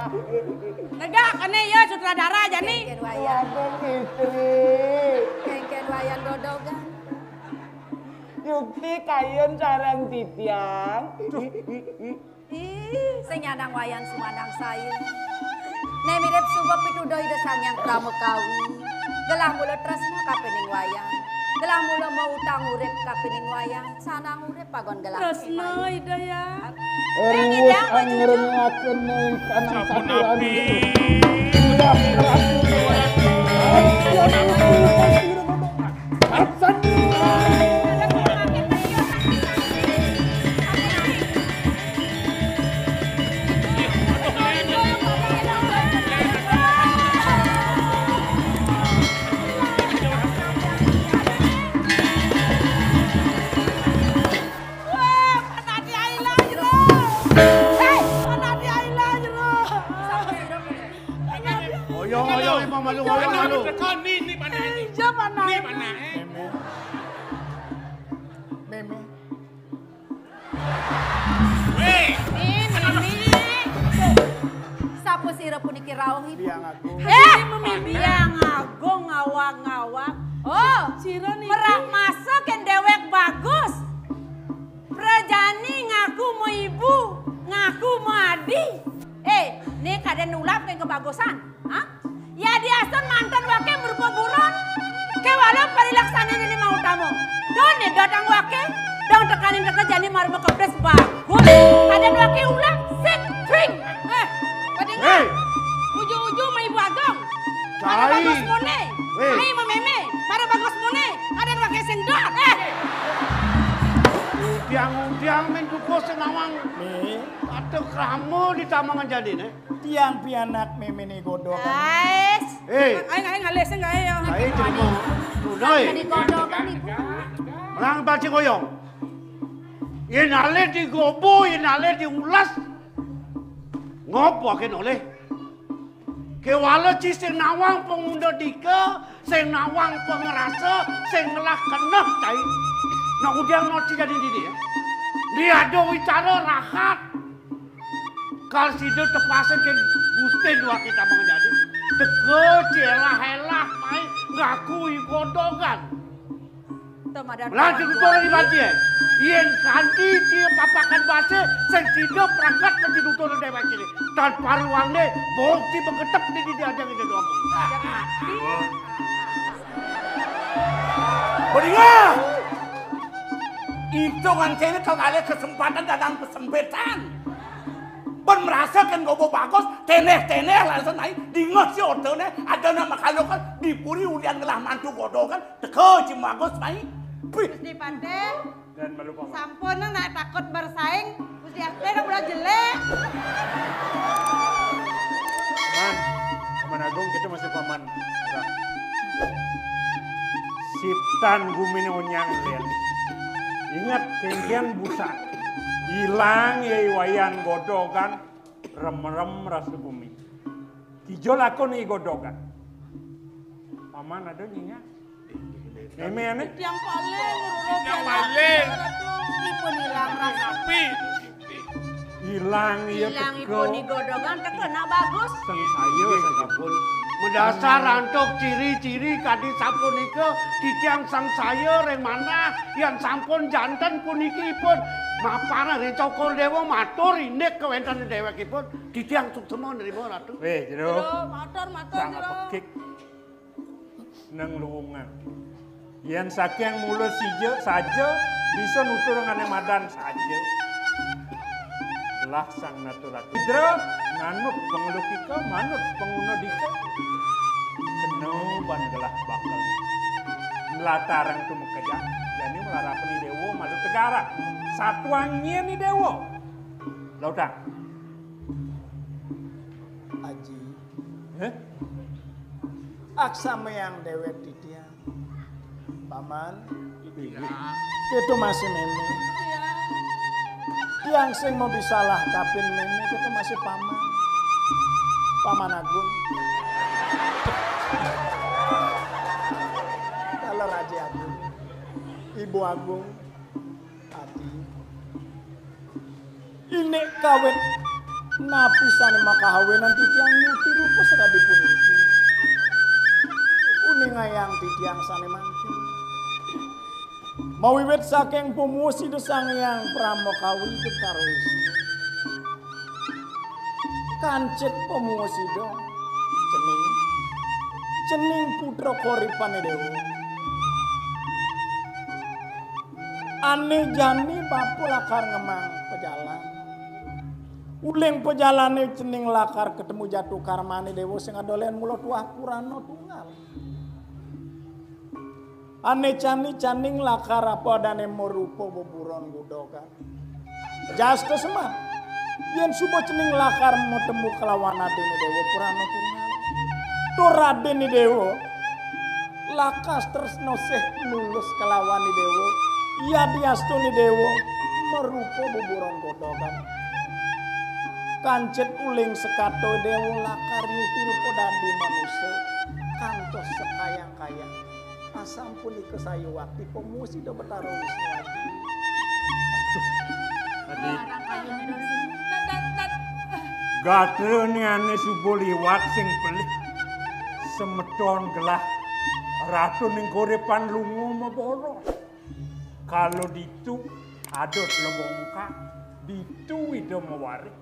Negak kene ya sutradara jani. Dua bungis, Ri. Kengken wayan dodogan. Yukti kayun sareng titiang. Ih, sing nyandang wayan sumandang sayu. Ne mirip suba pituduh Ida Sang Hyang Pramakawi. Gelah mula tresna kapining wayan. Gelah mula mautang urip kapining wayan. Sandang urip pagon gelah. Tresna, Ida ya. Riwus angrengaken ing kanang sampun satuan. Api. Ulah ragu. Ayo, ayo, ayo, ayo. Wah, panadi aila jero. Hei, panadi aila jero. Oyong, oyong, emang malu, oyong, malu. Ni, ni panah ni. Iya, panah. Ni panah, eh. Meme. Meme. Weh. Eh, Meme. Sapa sira puniki rauh, Ibu? Biang Agung. Eh, Biang Agung ngawag-ngawag. Oh, sira niki. Merak masa ken dewek bagus. Prajani ngaku mo ibu, ngaku mo adi. Eh, ne kaden nulap ken kebagusan. Hah? Ya diasun manten wake merupa buron. Kewala parilaksane dene mau tamu. Don ne datang wake, dong tekanin teka jani marma kepres bagus. Kaden wake ulah sing tring. Eh, padinga. Hei. Uju-uju ma ibu agong. Para bagus mone. Hei. Ai ma meme. Para bagus mone. Kaden wake sing dot. Eh. Udiang-udiang men duko sing nawang. Nih. Atuh krama di tamangan jani ne. Tiang pianak memene godokan. Ais. Hei. Aing, aing ngalih sing gae ya. Aing terima. Udah. Memene godokan, Ibu. Menang bajing oyong. Yen alih digobo, yen alih diulas. Ngopo aken oleh? Kewala ci sing nawang pangunda dika, sing nawang pangrasa, sing ngelah keneh cai. Nak udiang noti jadi dini ya. Diado wicara rahat. Kal sida tepasen ken Gusti duake tamang jadi. Teka ci elah-elah mai ngaku i godogan. Melang ci dutur di banci, eh. Yen kanti ci papakan base, sing sida pragat men ci dutur dewek kene. Tan paruangne, bukti begetep di, di, di ajang ini doang. Bedinga! Itungan kene kang ale kesempatan dadang kesempetan. Ben merasa ken gobo bagus, teneh-teneh langsung naik, dingeh si ortene, ada nama kalokan, dipuri ulian ngelah mantu godogan, teka ci bagus mai. Pih. Gusti Patih. Dan malu paman. Sampun nak takut bersaing, Gusti Aspé kan udah jelek. Man, Paman Agung kita masih paman. Siptan gumine onyang len. Inget, kéngkén busan. Ilang ya i Wayan Godogan, remrem rasa bumi. Kija lakon i Godogan. Paman ada nyingat. Mémé ané? Tiang paling, Roro. Tiang paling. Ipun ilang rasa. Tapi ilang iya teka. Ilangipun i Godogan teka nak bagus. Sangsaya saja pun. Madasar antuk ciri-ciri kadi sapunika, titiang sangsaya ring manah, yan sampun janten puniki ipun maparang ring Cokor Déwa matur indik kawéntenan déwékipun, titiang suksma nrima, Ratu. Wéh, Jero. Jero, matur, matur, Jero. Sangat pekik. Nang luungan. Yén saking mula sija saja bisa nuturang ané madan saja. Lah sang natur ati. Idra nganut panglukika, manut pangunadika. Kena ban gelah bakal. Nlatarang tumekejang, jani malarapan i déwa malu tegara. Satuang nyén i déwa. Lautang. Aji. Héh? Aksamayang déwék titiang. Paman. Inggih. Kéto masih mémé. Tiang sing mabisalah kapin mémé, kéto masih paman. Paman Agung. Kala Raja Agung. Ibu Agung. Ati. Indik kawit napi sané makahawinan titiang nyuti rupa sakadi puniki. Uningayang titiang sané mangkin. Mawiwit saking pamuus Ida Sang Hyang Parama Kawi Betara Wisnu. Kancit pamuus Ida, cening, cening putra koripané déwa. Ané jani bapa lakar ngemang pajalan. Uling pajalané cening lakar katemu jatu karmané déwa sing ada lén mula tuah purana tunggal. Ané jani cening lakar apa adané marupa beburon Godogan. Jasta semar. Yén suba cening lakar matemu kalawan adéné déwa purana tunggal. Tur adéné déwa lakas tresna sih nulus kalawan i déwa. Yadiastun i déwa marupa beburon Godogan. Kancit uling sekato déwa lakar nyuti rupa dadi manusa. Kantos sakayang-kayang. Asapunika sayuwakti pamuus Ida Betara Wisnu Aji. Aduh. Adi. Gatrané ané suba liwat sing pelih. Semeton gelah Ratu ning korepan lunga maboros. Kala ditu ada lembongkak, ditu Ida mawaris.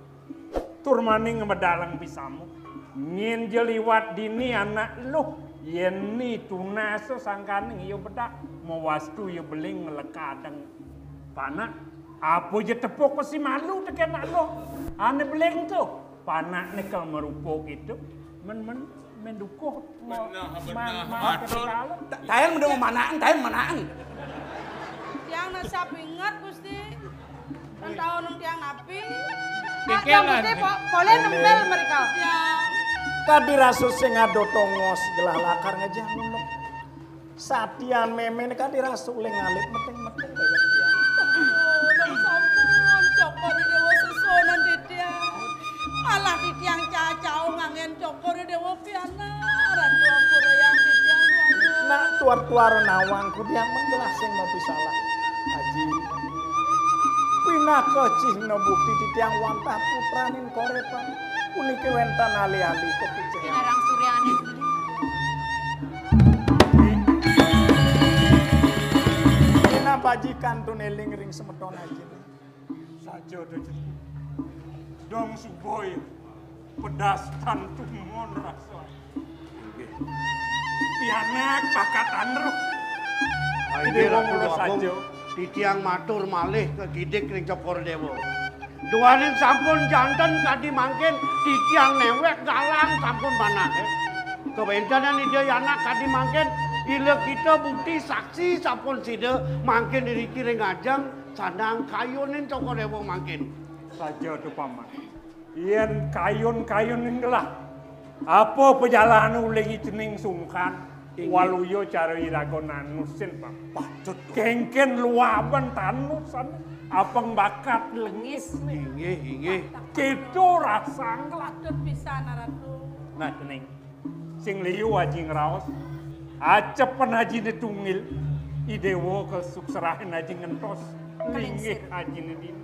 Tur maning ngamedal ring pisamu. Nyén ja liwat dini anak luh, yén ni tunasa sangkaning ia bedak, mawastu ia beling nglekadang panak. Apa ja tepuk si malu tekén anak luh. Ané beling to, panakné kal marupa kéto. Men, men, men dukuh. Beneh, beneh, matur. Ta-, taén meda manaken, taén manaken. Tiang nasab inget, Gusti. Kan taun tiang napi. Pikir Tiang lah. Gusti, po-, polih nempel mrika. Tiang. Kadi rasa sing ada tongos gelah lakar ngejang ulek. Satian mémén kadi rasa uling alit meting-meting déwék tiang. Aduh, dong sampun, Cokor I Déwa sesuunan titiang. Malah titiang cacau nganggén Cokor I Déwa pianak, Ratu ampurayang titiang, aduh. Nak tuar-tuar nawang kudiang menggelah sing mapisalah. Aji. Pinaka cihna bukti titiang wantah putraning korepan. Puniki wénten alih-alih kapicayan. Pinarang suryaning. Dina baji kantun éling ring semeton Aji. Saja to, Jero. Dong suba ya. Pedas tan tumon rasa. Inggih. Pianak bakat andruh. Ah, inggih, Déwa Ratu mula Agung, saja. Titiang matur malih kagidik ring Cokor Déwa. Duaning sampun janten kadi mangkin, titiang néwék galang sampun manah, eh. Kawéntenan Ida Anak kadi mangkin, ila kita bukti saksi sampun sida mangkin iriki ring ajeng sandang kayunin Cokor Déwa mangkin. Saja to, Paman. Yén kayun-kayun ning gelah, apa pajalan uling i cening sungkan? Waluya cara iraga nanusin, Pak. Patut. Kéngkén luaban tanusan, apang bakat lengis. Inggih, inggih. Kéto rasang. Patut pisan, Ratu. Nah, cening. Sing liu aji ngraos. Acepan ajiné tunggil. I déwa kasuksrahin aji ngentos. Linggih ajiné dini.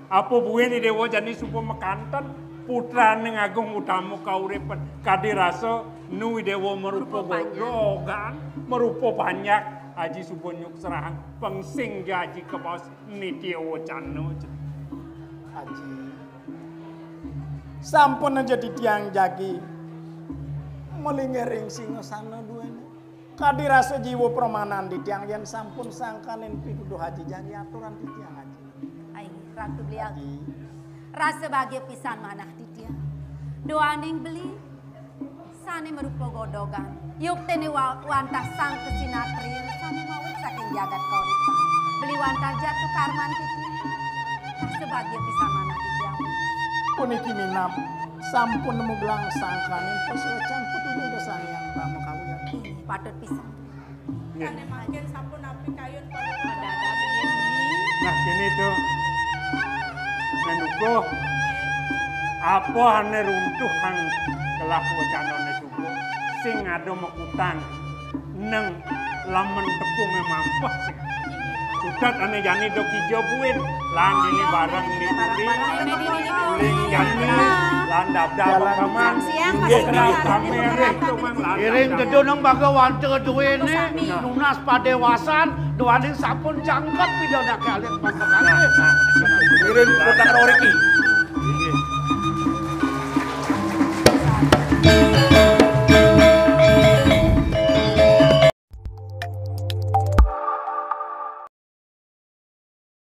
Apa buin i déwa jani suba makanten, putrané ngagung utama kauripan. Kadi rasa nu i déwa marupa godogan, marupa panjak, aji suba nyuksrahang, pang sing ja aji kabaos nitya wacana. Aji, sampun aja titiang jagi malinggih ring singasana duéné. Kadi rasa jiwa pramanan titiang yén sampun sangkaning pituduh aji jagi aturan titiang aji. Ai, Ratu Belial. Aji. Rasa bagia pisan manah titiang. Duaning beli sané marupa godogan. Yuktiné wa-, wantah sang kasinatria sané maut saking jagat kauripan. Beli wantah jatuh karman titiang. Rasa bagia pisan manah titiang. Puniki minab sampun nemu gelang sangkaning pasuécan pituduh Ida Sang Hyang Parama Kawian. Ih, patut pisan. Nggih. Sané mangkin sampun napi kayun panutup. Nah, kéné to. Mendukuh. Apa ané runtuhang gelah wacanané suba? Sing ada makutang neng lamun tepungé mampet sing. Sudat ané jani da kija buin. Lan dini bareng di budi. Uling jani lan dabdab paman. Nggih, nggih, sami nggih, tumang lan. Iring dabdab. Dedonang baga wanta duéné nunas padéwasan, duaning sampun jangkep pidanaké alit pangkatane. Iring kota Roriki.